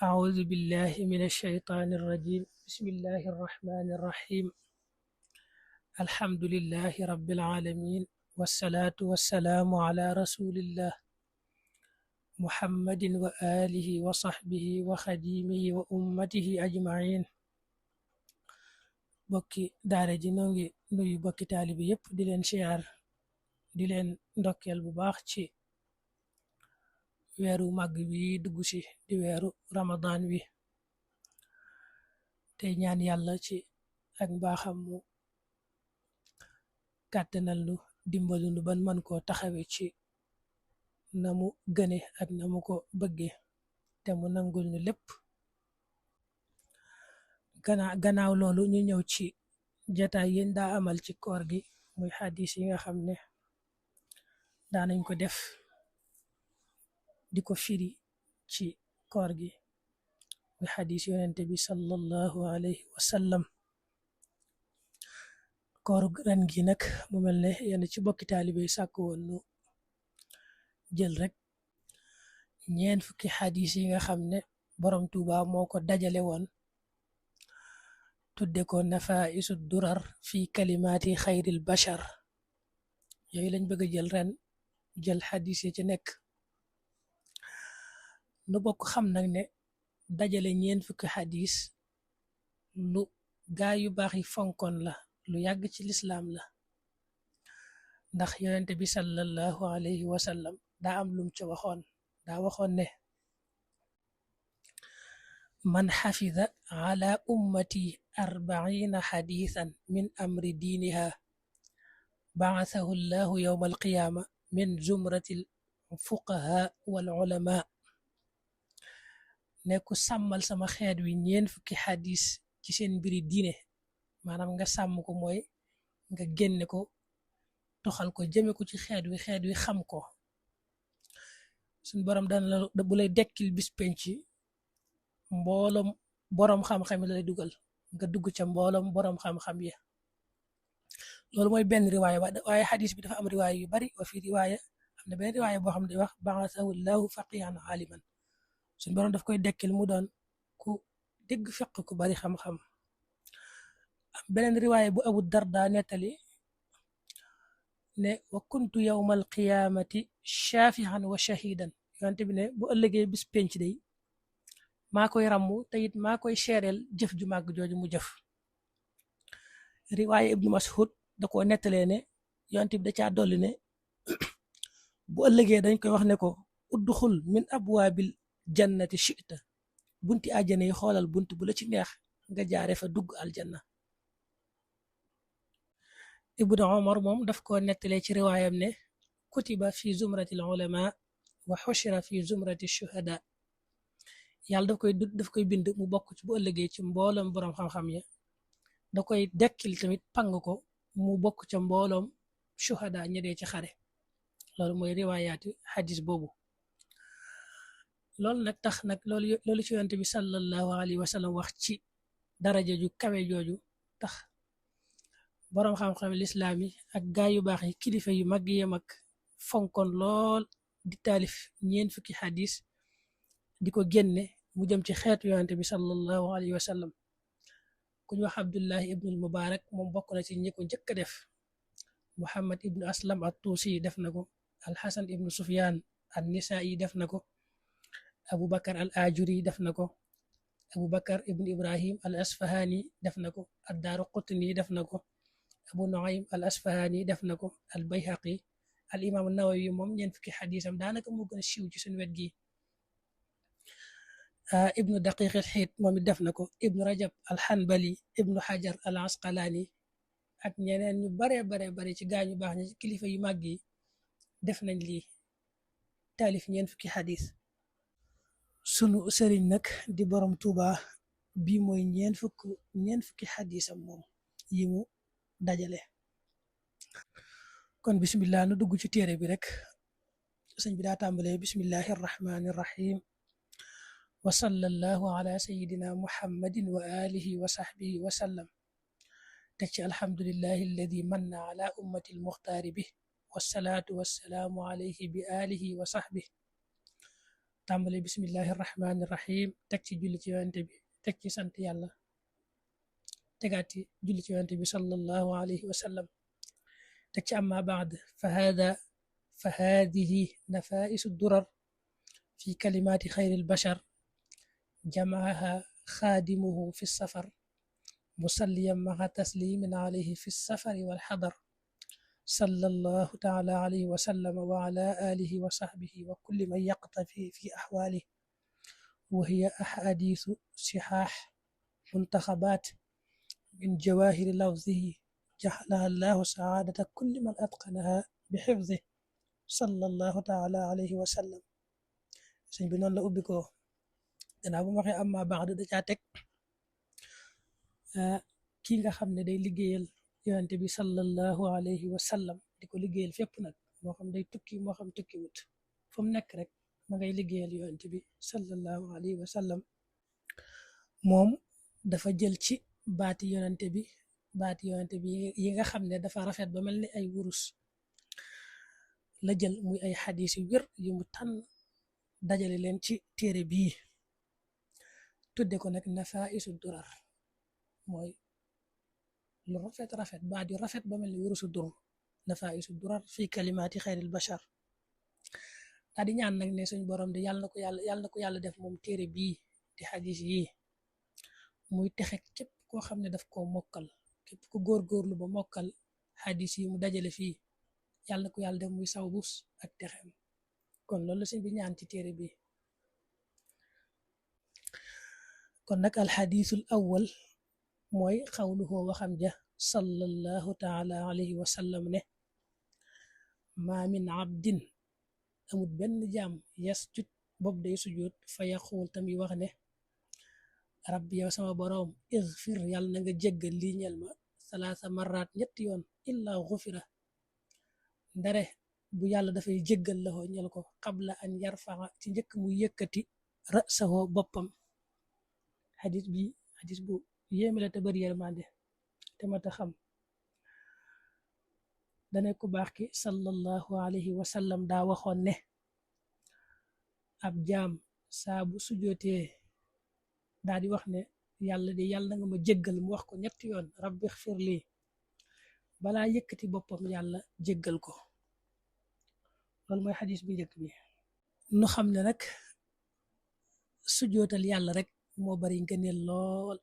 أعوذ بالله من الشيطان الرجيم. بسم الله الرحمن الرحيم. الحمد لله رب العالمين، والصلاة والسلام على رسول الله محمد وآله وصحبه وخديمه وأمته أجمعين. bokki daara ji noo ngi nuyu bokki taalibi yépp di leen siyaar di leen ndokkeel bu baax ci weeru màgg wi dugg si di weeru Ramadan wi, tey ñaan yàlla ci ak mbaaxam mu kàttanal nu dimbalu nu ban man koo taxawe ci na mu gëne ak na mu ko bëgge te mu nangul nu lépp. Gannaaw loolu ñu ñëw ci jataay yéen daa amal ci koor gi, muy xadis yi nga xam ne daanañ ko def di ko firi ci koor gi, muy xadis yonente bi sallallahu alayhi wa sallam. kooru ren gi nag mu mel ne yenn ci bokki taalibe sàkk woon nu jël rek ñeent fukki xadis yi nga xam ne borom Tuuba moo ko dajale woon tudde ko nafaisu durar fi kalimaati xayril bashar. yooyu lañ bëgg a jël ren, jël xadis yi ci nekk nu bokk xam nag ne dajale ñeent fukki xadis lu gaa yu baax yi fonkoon la, lu yàgg ci lislaam la, ndax yonente bi sallallahu alayhi wa sallam daa am lum ci waxoon. daa waxoon ne man xafida ala ummati arbaina xadisan min amri diiniha baasahu llahu yowma alqiyaama min zumrati alfuqaha wal ulama. ne ku sàmmal sama xeet wi ñeen fukki xadis ci seen mbiri diine, maanaam nga sàmm ko mooy nga génne ko toxal ko jëme ko ci xeet wi xam ko. suñ borom dana la bu lay dekkil bis penc mbooloom boroom xam-xam yi la lay dugal, nga dugg ca mbooloom boroom xam-xam yi. loolu mooy benn riwaaya, waaye xadis bi dafa am riwaaya yu bari. wa fi riwaaya am na benn riwaaya boo xam ne wax ba'athahu llahu faqihan aliman, suñ borom daf koy dekkil mu doon ku dégg fiq ku bari xam-xam. am beneen riwaaya bu Abu Darda nettali ne wa kuntu yawma alqiyamati shafihan wa shahidan, yonte bi ne bu ëllëgee bis penc day maa koy ràmmu te it maa koy seereel jëf ju màgg jooju mu jëf. riwaaya Ibnu Mas'ud da koo nettalee ne yonte bi da caa dolli ne bu ëllëgee dañ koy wax ne ko udduxul min abwaabil jannati shi'ta, bunti àjjana yi xoolal bunt bu la ci neex nga jaare fa dugg aljanna. Ibnu Omar moom daf ko nettalee ci riwaayam ne kutiba fi zumrati ulama wa xushira fi zumrati shuhada, yàlla daf koy bind mu bokk ci bu ëllëgee ci mbooloom boroom xam-xam ya, da koy dekkil tamit pang ko mu bokk ca mbooloom shuhada ña dee ci xare. loolu mooy riwaayaati xadis boobu. loolu nag tax nag loolu ci yonent bi sallallahu alayhi wa sallam wax ci daraja ju kawe jooju tax boroom xam-xam lislaam yi ak gaa yu baax yi, kilifa yu mag yi mag fonkoon lool di taalif ñeent fukki xadis di ko génne mu jëm ci xeetu yonent bi sallallahu alayhi wa sallam. ku ñu wax Abdullahi ibnul Mubarak moom bokk na ci ñi ko njëkk a def. Muhammad ibnu Aslam at-Tuusi def na ko, Alxasan ibnu Sufyaan an-Nisaa'i def na ko, Abu Bakar al Ajuri def na ko, Abu Bakar ibnu Ibrahim al Asfahani def na ko, ad-Daaraqutni def na ko, Abu Nuaym al Asfahani def na ko, al Bayhaqi, al imam an-Nawawi moom ñeent fukki xadisam daanaka moo gën a siiw ci suñu wet gi. ibnu Daqiq al Xiit moom it def na ko, ibnu Rajab al Hanbali, ibnu Hajar al Asqalani ak ñeneen ñu bare ci gaañu baax ñi ci kilifa yu màgg yi def nañ lii, taalif ñeent fukki xadis. sunu sëriñ nag di borom Tuuba bii mooy ñeent fukki xadisam moom yi mu dajale. kon bismillah nu dugg ci téere bi rek. sëñ bi daa tàmbalee bismillahi arrahmani irrahim wa sallallahu ala sayidina muhammadin wa alihi wa sahbihi wa sallam, teg ci alhamdulillahi alladi manna ala ummati almuxtaari bi wassalaatu wassalaamu alayhi bi alihi wa sahbihi tàmbale bismillahi rahmaani rahim teg ci julli ci yonente bi teg ci sant yàlla tegaat ci julli ci yonente bi sallallahu alayhi wa sallam teg ci amma baad fa haadihi nafaisu durar fi kalimaati xayril bashar jamaaha xaadimuhu fi safar musalliyan maxa taslimin alayhi fi safari walxadar sallallahu taala alayhi wa sallam wa ala alihi wa sahbihi wa kulli man yaqtafi fi ahwalihi wa hiya ahadisu sihaax muntaxabaat min jawahiri lafzihi jaxalaha allahu saadata kulli man atqanaha bi xifdihi sallallahu taala alayhi wa sallam. sëñ bi noonu la ubbi ko danaa bu ma waxee amma ba'd da caa teg kii nga xam ne day liggéeyal yonente bi sallallahu alayhi wa sallam di ko liggéeyal fépp nag moo xam day tukki moo xam tukki wut fu mu nekk rek ma ngay liggéeyal yonente bi sallallahu alayhi wa sallam. moom dafa jël ci baati yonente bi yi nga xam ne dafa rafet ba mel ni ay wurus la jël muy ay xadis yu wér yu mu tànn dajale leen ci téere bii tudde ko nag nafaisu durar mooy lu rafet baat yu rafet ba mel ni wurusu dur nafaisu durar fi kalimaati xayril bashar daa di ñaan nag ne suñ borom de yàlla na ko yàlla def moom téere bii di xadis yi muy texe képp koo xam ne daf koo mokkal képp ku góorgóorlu ba mokkal xadis yi mu dajale fii yàlla na ko yàlla def muy saw bus ak texem kon loolu la sëñ bi ñaan ci téere bi. kon nag alxadisul awwal mooy xawluhu waxam ja sallallahu taala alayhi wa sallam ne maa min abdin amut benn jaam yasjud bopp day sujud fa yaquul tamit wax ne rabbi yow sama boroom igfir yàlla na nga jéggal lii ñel ma salaasa marraat ñetti yoon illa xufira ndare bu yàlla dafay jéggal la ñel ko qabla an yarfaxa ci njëkk mu yëkkati rasahu boppam. xadis bu yéeme la te bari yërmande te mata xam. dane ku baax ki sallallahu alayhi wa sallam daa waxoon ne ab jaam saa bu sujootee daa di wax ne yàlla na nga ma jéggal mu wax ko ñetti yoon rabbi xfir lii balaa yëkkati boppam yàlla jéggal ko. loolu mooy xadis bi njëkk bi. nu xam ne nag sujootal yàlla rek moo bari ngëneel lool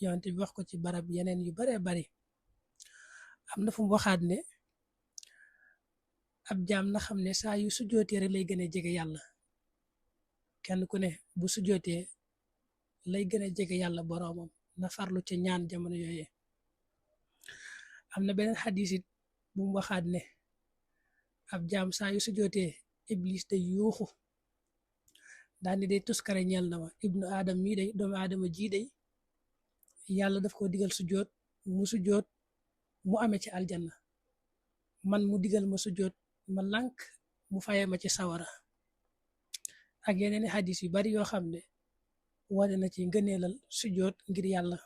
yonent bi wax ko ci barab yeneen yu baree bari. am na fu mu waxaat ne ab jaam na xam ne saa yu sujootee rek lay gën a jege yàlla. kenn ku ne bu sujootee lay gën a jege yàlla boroomam na farlu ca ñaan jamono yooye. am na beneen xadis it bu mu waxaat ne ab jaam saa yu sujootee iblis day yuuxu daani day tuskare ñeel na ma ibnu adam mii day doomu aadama ji day yàlla daf ko digal sujoot mu amee ci aljanna man mu digal ma sujoot ma lànk mu faye ma ci sawara. ak yeneen xadis yu bari yoo xam ne wane na ci ngëneelal sujoot ngir yàlla.